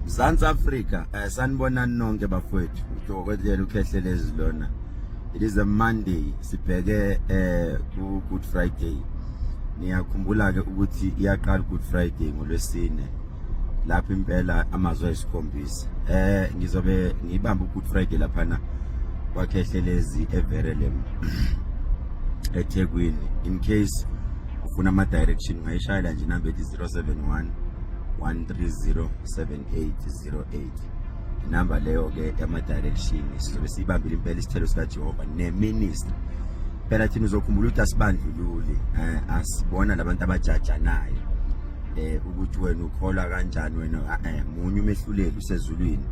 Mzansi Afrika, sanibonani nonke bafowethu. Udokotela uKhehlelezi lona. It is a Monday, sibheke ku Good Friday. Niyakhumbula ke ukuthi iyaqala Good Friday ngolwesine. Lapho impela amazwi ayisikhombisa. Ngizobe ngibamba uGood Friday laphana kwaKhehlelezi eVerelem eThekwini. In case ufuna ama direction ungayishayela nje number ethi 071 130 7808, inamba leyo ke yama direction. Sizobe siyibambile impela isithelo sika Jehova neministry. Phela thina uzokhumbula ukuthi asibandlululi, asibona labantu abajajanayo ukuthi wena ukholwa kanjani wena. Munye umehluleli usezulwini.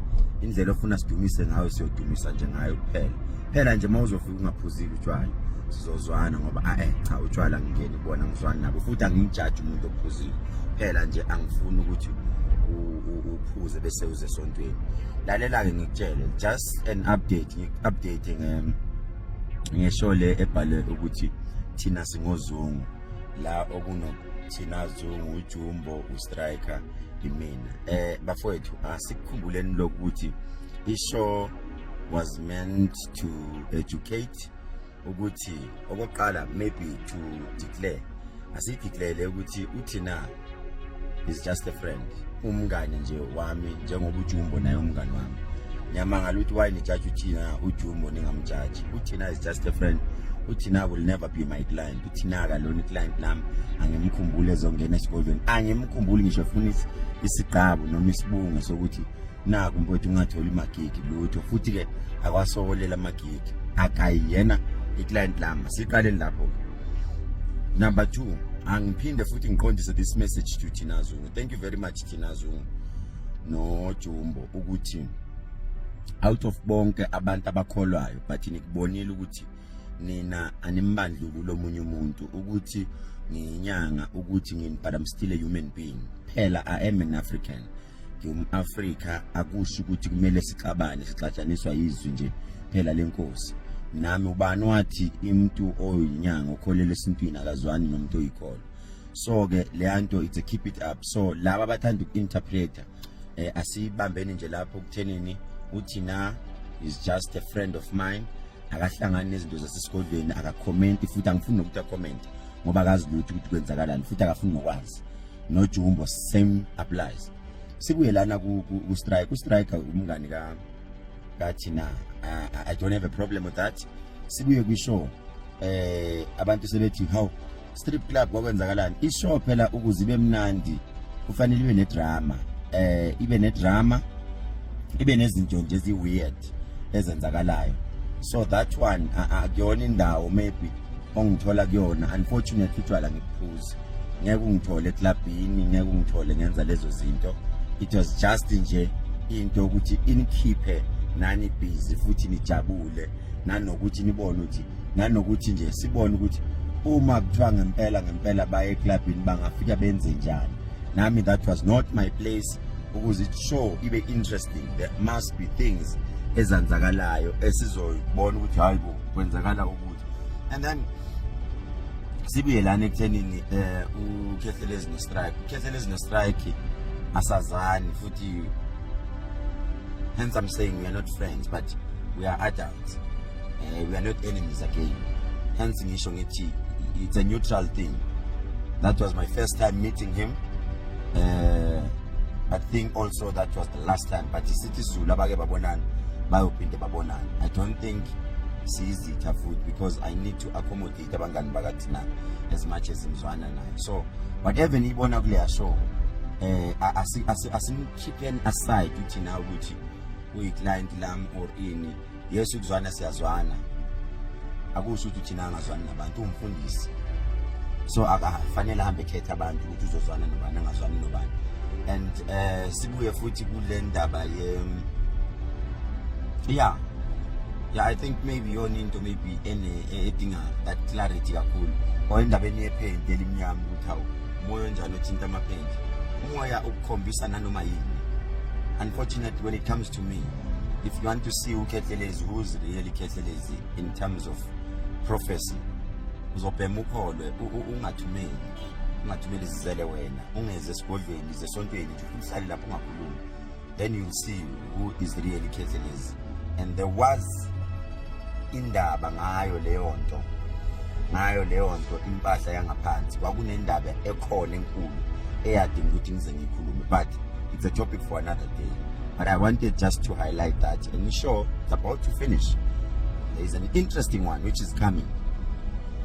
Indlela ofuna sidumise ngayo, siyodumisa nje ngayo kuphela. Phela nje mawuzofika ungaphuzile utshwala, sizozwana, ngoba cha, utshwala ngingeni kubona, ngizwani nabo, futhi angimjaji umuntu ophuzile. Phela nje angifuni ukuthi uphuze bese uze esontweni. Lalela ke, ngikutshele just an update, ngiku-update ngeshow le ebhalwe ukuthi thina singoZungu, la okuno thina Zungu, uJumbo, uStriker, imina. Bafowethu, asikukhumbuleni lokhu ukuthi ishow was meant to educate, ukuthi okokuqala maybe to declare, asideclare ukuthi uthina is just a friend, umngane nje wami, njengoba uJumbo naye umngane wami. Ngiyamangala ukuthi why nijaji uthina, uJumbo ningamjaji. Uthina is just a friend. Uthina will never be my client. Uthina akalona iclient lami. Angimkhumbuli ezongena esigodlweni, angimkhumbuli ngisho efuna isigqabo noma isibunge sokuthi naku mfowethu ungatholi imagigi, lutho. Futhi ke akwasokolela amagigi, akayiyena iclient lami. Siqaleni lapho. Number 2, angiphinde futhi ngiqondise this message to Thina Zungu. Thank you very much, Thina Zungu no Jumbo, ukuthi out of bonke abantu abakholwayo, but nikubonile ukuthi nina animbandlululo omunye umuntu, ukuthi ngiyinyanga, ukuthi ngini, but I'm still a human being. Phela I am an African, ngiwum-Afrika. Akusho ukuthi kumele sixabane, sixatshaniswa yizwi nje phela lenkosi. Nami ubani wathi umuntu oyinyanga okholelwa esintwini akazwani nomuntu oyikholwa? So ke leya nto, it's a keep it up. So laba abathanda uku-interpreta, asibambeni nje lapho kuthenini uthina is just a friend of mine. Akahlangani nezinto zasesigodlweni, akakhomenti, futhi angifuni nokuthi acomment ngoba akazi lutho ukuthi kwenzakalani, futhi akafuni nokwazi. NoJumbo, same applies. Sibuye lana ku strike. Ku-strike umngani ka kathina, I don't have a problem with that. Sibuye kwishow. Abantu sebethi, "How, strip club, kwakwenzakalani?" Ishow phela ukuze ibe mnandi kufanele ibe nedrama, ibe nedrama, ibe nezinto nje ezi weird ezenzakalayo. So that one akuyona indawo maybe ongithola kuyona. Unfortunately utshwala ngikuphuza, ngeke ungithole eclubini, ngeke ungithole ngenza lezo zinto. It was just nje into ukuthi inikhiphe nani busy futhi nijabule, nanokuthi nibone ukuthi, nanokuthi nje sibone ukuthi uma kuthiwa ngempela ngempela baye eclubini bangafika benze njani. Nami that was not my place. Ukuze i-show ibe interesting, there must be things ezenzakalayo esizoyibona ukuthi hayi bo, kwenzakala ukuthi. And then sibuye lana ekuthenini uKhehlelezi no-Strike. UKhehlelezi no-Strike asazani futhi, hence I'm saying we are not friends, but we are adults. We are not enemies again, hence ngisho ngithi it's a neutral thing. That was my first time meeting him. I think also that was the last time, but isithi isiZulu, abake babonana bayophinde babonana. I don't think siyizitha futhi, because I need to accommodate abangani bakathina as much as ngizwana naye. So whatever niyibona kuleya show, asimkhipheni aside uthina ukuthi uyi-client lami or ini. Yes, ukuzwana siyazwana, akusho ukuthi thina angazwani nabantu. Umfundisi, so akafanele ahambe ekhetha abantu ukuthi uzozwana nobani, angazwani nobani. And sibuye futhi kule ndaba ye yeah, I think maybe yona into maybe ene edinga that clarity kakhulu, or indabeni yephenti elimnyama, ukuthi hawu, umoya onjani othinta amaphenti? Umoya ukukhombisa nanoma yini. Unfortunately, when it comes to me, if you want to see uKhehlelezi, who's really Khehlelezi in terms of prophecy, uzobhema ukholwe. Ungathumeli, ungathumeli, zizele wena, ungeze esigodlweni, ize esontweni nje, uhlale lapho ungakhulumi. Then you'll see who is really Khehlelezi. And there was indaba ngayo leyo nto, ngayo leyo nto, impahla yangaphansi. Kwakunendaba ekhona enkulu eyadinga ukuthi ngize ngikhulume, but it's a topic for another day. But I wanted just to highlight that. And sure, it's about to finish. There is an interesting one which is coming.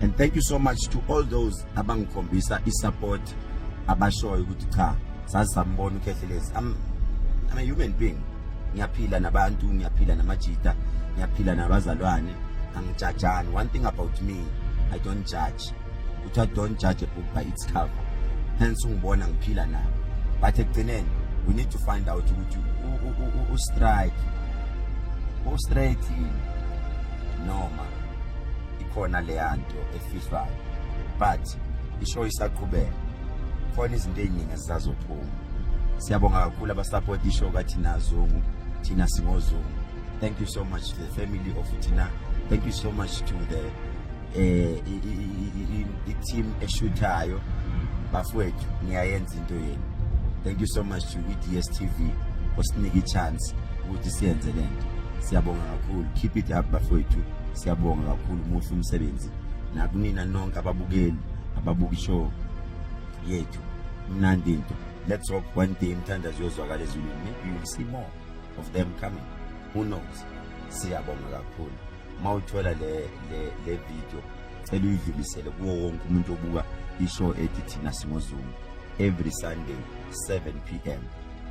And thank you so much to all those abangikhombisa i-support, abashoyo ukuthi cha, sazi sambona uKhehlelezi. I'm a human being. Ngiyaphila nabantu, ngiyaphila namajita, ngiyaphila nabazalwane, angijajani. One thing about me, I don't judge. Kuthiwa don't judge a book by its cover. Hence ungibona ngiphila nabo, but ekugcineni we need to find out ukuthi u-strike u-straight yini noma ikhona leyanto efihlwayo. But ishow isaqhubeka, khona izinto ey'ningi ezisazophuma. Siyabonga kakhulu abasupport ishow kaThina Zungu, Thina SingoZungu. Thank you so much to the family of Thina. Thank you so much to the i-team eshuthayo. Bafowethu, niyayenza into yenu. Thank you so much to i-DStv osinika i-chance ukuthi siyenze lento. Siyabonga kakhulu. Keep it up, bafowethu. Siyabonga kakhulu, muhle umsebenzi. Nakunina nonke ababukeli ababuka ishow yethu, mnandi into. Let's hope one day imthandazo yozwakala ezulwini. Maybe you'll see more of them coming, who knows? Siyabonga kakhulu. Mawuthola le video, cela uyidlulisele kuwo wonke umuntu obuka ishow ethi Thina SingoZungu every Sunday 7 p.m.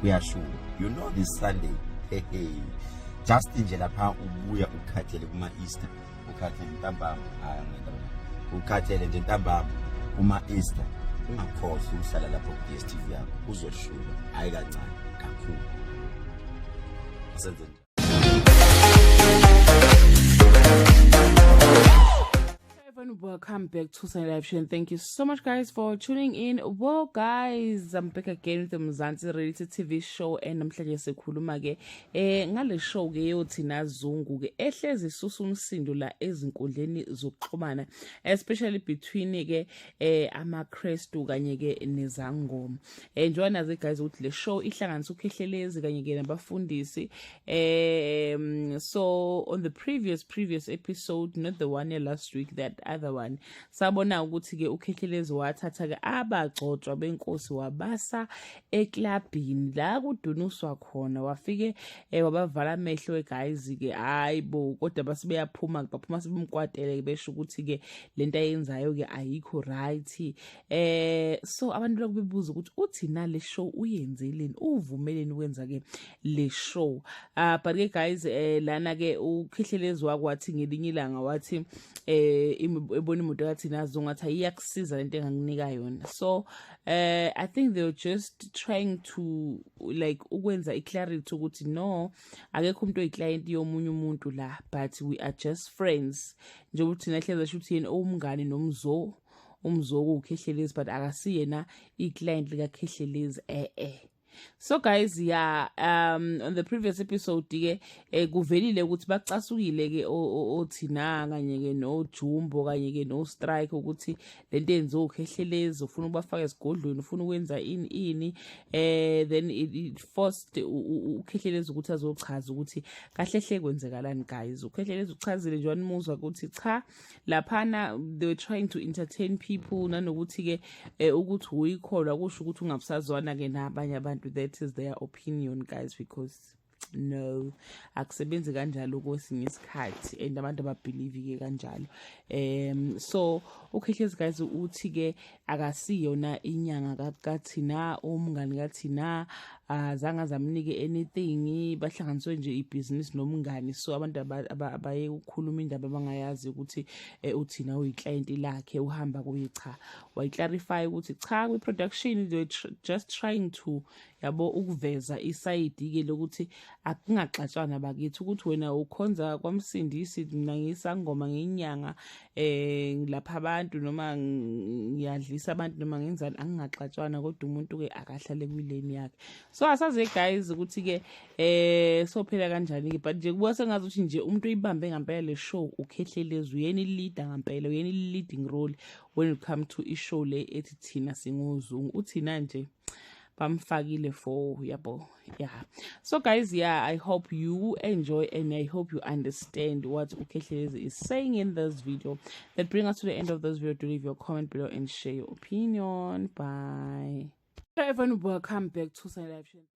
Kuyashuka. You know, this Sunday, hey, hey, just nje lapha ubuya ukhathele kuma Easter, ukhathele ntambama, hayi, anginendaba, ukhathele nje ntambama kuma Easter, ungakhohlwa ukuhlala lapho ku DStv yakho. Uzoshuka, hayi kancane, kakhulu. Asenze njalo. Everyone, welcome back to Sunny Live Show and thank you so much, guys, for tuning in. Well guys, I'm back again with the Mzansi reality TV show and namhlanje sikhuluma ke ngale show ke yoThina Zungu ke ehlezi isusa umsindo la ezinkundleni zokuxhumana, especially between ke amaKristu kanye ke nezangoma. Njengoba nazi guys ukuthi le show ihlanganisa uKhehlelezi kanye ke nabafundisi. So on the previous episode, not the one last week, that other one, sabona ukuthi ke uKhehlelezi wathatha ke abagcotshwa benkosi wabasa eklabhini la kudunuswa khona, wafike wabavala amehlo guys ke. Hayibo, kodwa base beyaphuma, baphuma sebemkwatele, besho ukuthi ke lento ayenzayo ke ayikho right. So abantu lokhu bebuza ukuthi uthi nale show uyenzeleni, uvumeleni ukwenza ke le show? But ke guys, lana ke uKhehlelezi wakwathi ngelinye ilanga wathi ebona imoto kaThina Zungu, ngathi iyakusiza lento enganginika yona. So I think they were just trying to like ukwenza iclarity ukuthi no, akekho umuntu oyiclient yomunye umuntu la, but we are just friends, njengoba thina hleze sho ukuthi yena umngani nomzo, umzo kuKhehlelezi, but akasiyena iclient likaKhehlelezi. So guys, yeah, on the previous episode ke kuvelile ukuthi bacasukile ke oThina kanye ke noJumbo kanye ke no Strike ukuthi lento yenziwa uKhehlelezi, ufuna ukubafaka esigodlweni, ufuna ukwenza ini ini. Then it forced uKhehlelezi ukuthi azochaza ukuthi kahle hle kwenzekalani. Guys, uKhehlelezi uchazile nje, wanimuzwa ukuthi cha, laphana they were trying to entertain people, nanokuthi ke ukuthi uyikholwa kusho ukuthi ungabusazwana ke nabanye abantu. That is their opinion, guys, because no, akusebenzi kanjalo kwesinye isikhathi and abantu ababelieve ke kanjalo. So uKhehlezi guys uthi ke akasiyona inyanga kaThina, umngani kaThina azange azamnike anything, bahlanganiswe nje ibhizinisi nomngani. So abantu abaye ukukhuluma indaba abangayazi ukuthi uThina uyiclient lakhe, uhamba kuye. Cha, wayiclarify ukuthi cha, kwi-production they were just trying to, yabo, ukuveza iside ke lokuthi akungaxatshwana bakithi, ukuthi wena ukhonza kwamsindisi, mina ngisangoma, nginyanga, ngilapha abantu noma ngiyadlisa abantu noma ngenzani, angingaxatshwana, kodwa umuntu ke akahlale kwilane yakhe. So asaze guys ukuthi ke sophela kanjani ke, but nje kubuka sengazi ukuthi nje umuntu oyibambe ngempela le show uKhehlelezi, uyena i-leader ngempela, uyena i-leading role when it come to i-show le ethi Thina SingoZungu. Uthina nje Bamfakile for, yabo. Yeah, so guys, yeah, I hope you enjoy and I hope you understand what uKhehlelezi is saying in this video. That bring us to the end of this video. Do leave your comment below and share your opinion. Bye everyone, welcome back to Sunny Live.